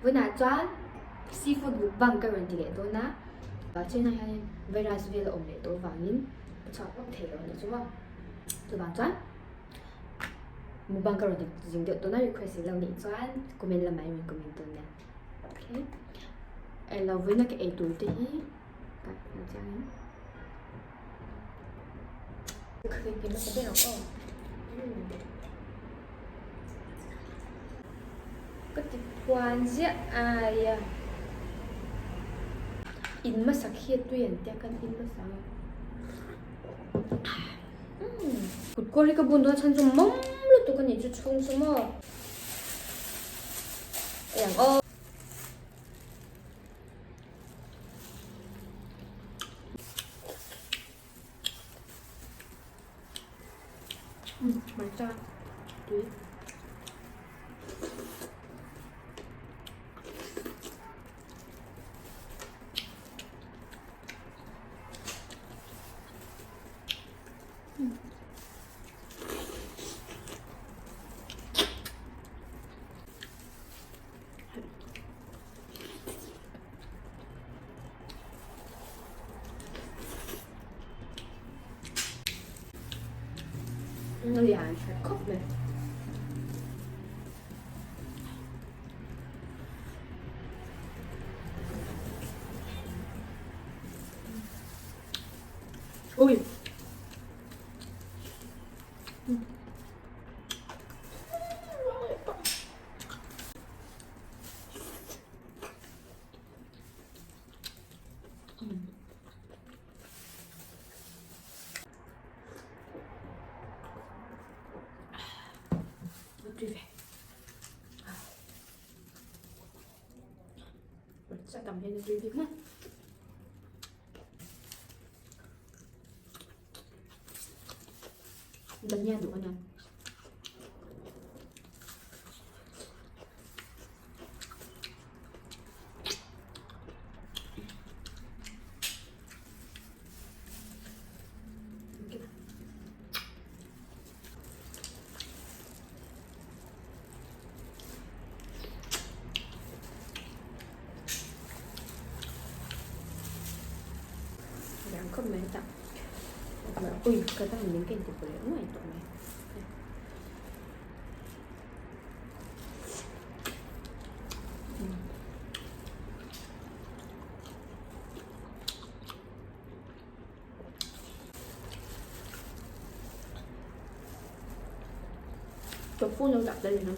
Vawiinah chuan seafood mukbang ka rawn ti leh dawn a, China hianin virus vel a awm leh tawh vangin ka chhuak vak thei lo a ni chu maw. Chuvang chuan mukbang ka rawn ti zing deuh dawn a, request in lo neih chuan comment lamah in rawn comment dawn nia. Okay. Eng lo vawiina ka ei tur te hi ka hmu chiang em. Ka ti phuan ziah ai a in hmasak hi a tui an tia kan in hmasa ang kut kawr hi ka bun dawn chhan chu mawm lutuk a nih chu chhung chu maw eng aw. Hmarcha tui. Lian tha khawp mai. Ui. Tam hian a tui bik maw. Dhania duh a nia. Lian khawp mai tah ui ka dang min ken ti pawh leh nuai tawh mai. Tofu lo dah tel in.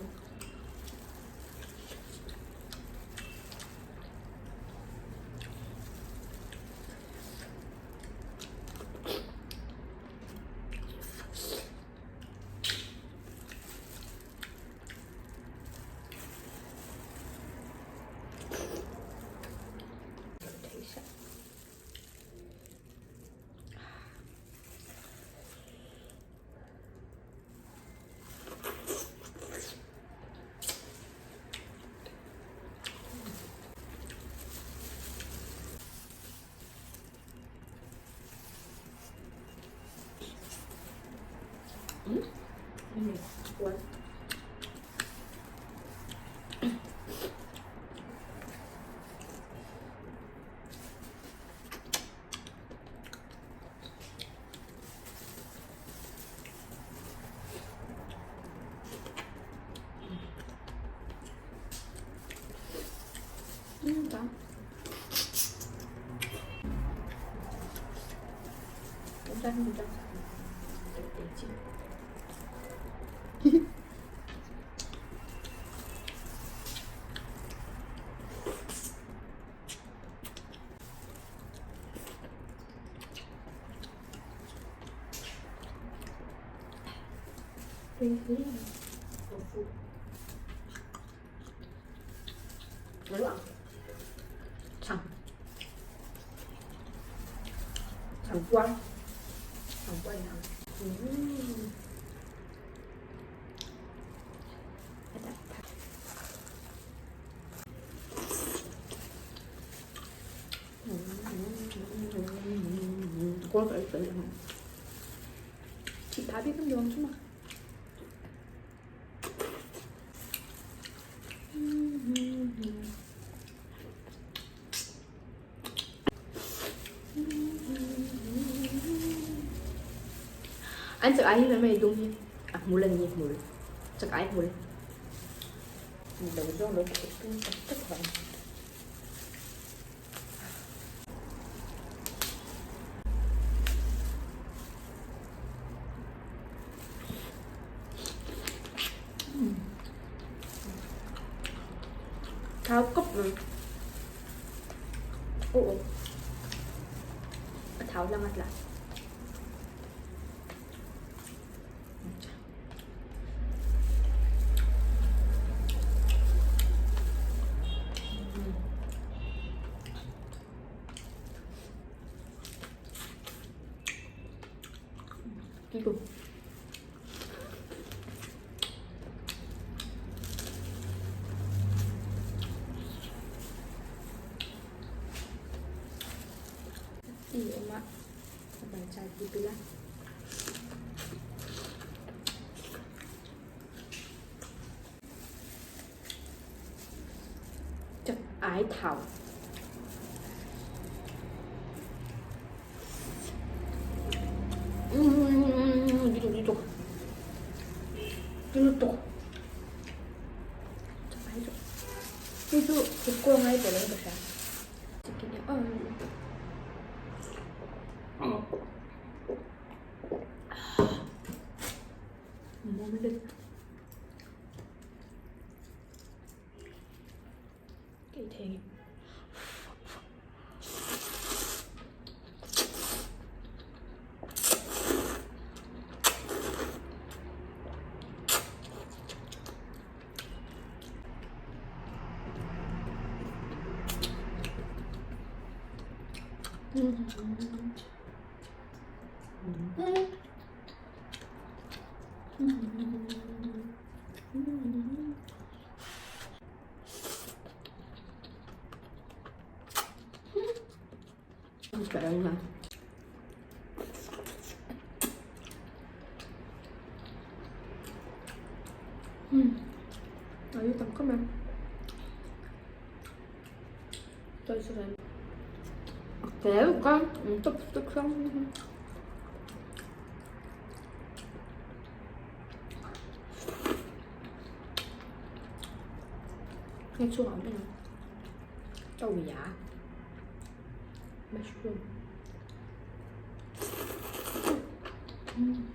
An chak ai hi mai mai dum hi a hmul a ni hmul chak ai hmul ni lo zawng lo kheh tum tak tak vang. Thau cốc rồi. Ồ, a thau lang a tla. Ti awm a a hmarcha tih ila. Chak ai thau. Lutuk lutuk. Lutuk. Chak ai chu. Hei chu thingkung ai pawh lo ka hria. Nghe chua lắm nha. 豆芽，mushroom。嗯。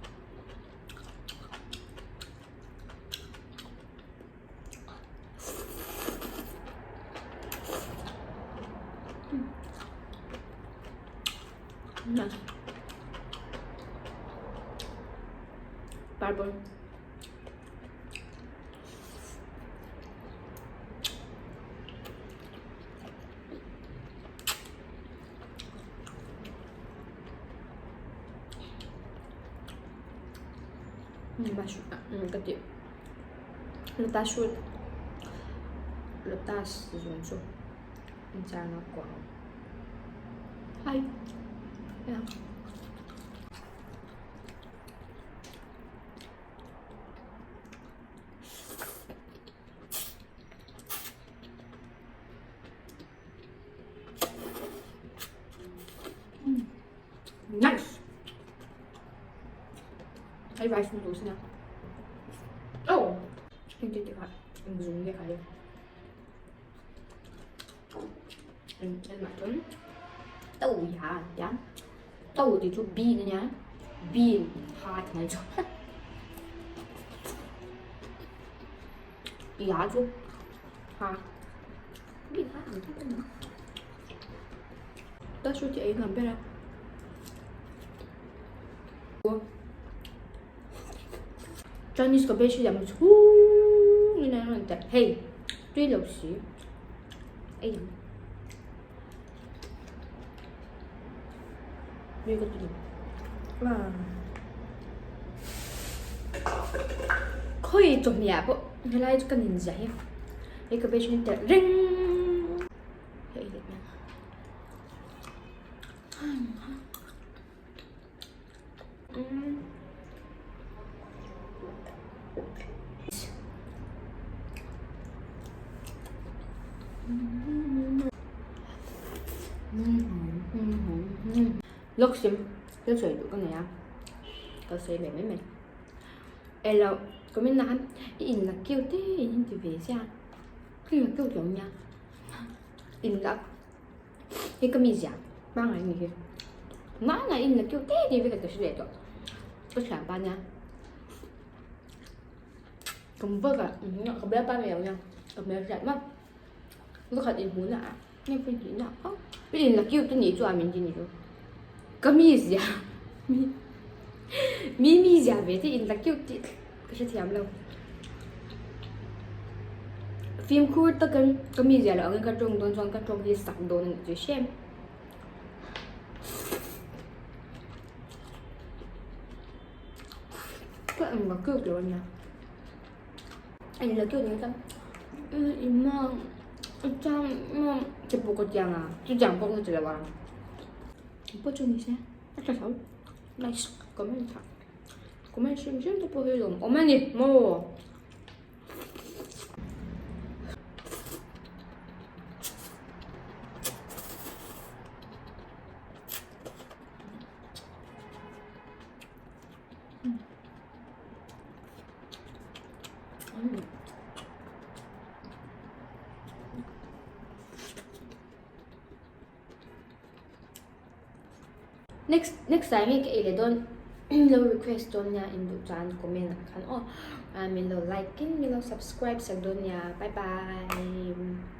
嗯。Purple. Ka ti lotus root lotus zun chu an chang a kuau hai Nice! Hei rice noodles nia. Oh! Heng te kha eng zung nge kha hi. Eng mah chuan tau ya an tia. Tau tih chu bean ania bean ha ti mai chu. Ya chu ha bean ha ang tho a ni. Ta chu chi ei nuam ber a. Chinese cabbage hi lam chhung in a rawn telh hei tui lo si ei ang tui ka ti lo khawi chawhmeh ah pawh helai chu ka nin ziah hi hei cabbage hi an telh reng. Lawk sim thil sawi duh ka nei a. Ka sawi ve mai mai. Elo comment na khan i in la cute e in ti ve sia. Ka in la cute lo nia. In la hi ka mi zia pangai ni hi. Mana in la cute e ti ve ka hre leh tawh. Ka thian pa nia. Kum vak ah ka bialpa nei lo nia ka hmel hriat mak. Vawkhat inhmuhna ah nge pawh inhmuhna ah i in la cute anih chuan min ti ni chu ka mi zia mi mi zia ve te in la cute tih ka hrethiam lo fimkhur takin ka mi zia loh angin ka tawng dawn chuan ka tawng hi sak dawn anih chu hrem. Ka in la cute lo ania. In la cute nih chuan in ma chuan ma che pawh ka chiang a chu chiang pawh ka ti lo a pawh chu ni se a tha tho nice comment tha comment hrim hrim te pawh hi lawm awm a ni maw. Next next time hi ka ei leh dawn lo request dawn nia in duh chuan comment ah khan aw min lo like in min lo subscribe sak dawn nia bye bye.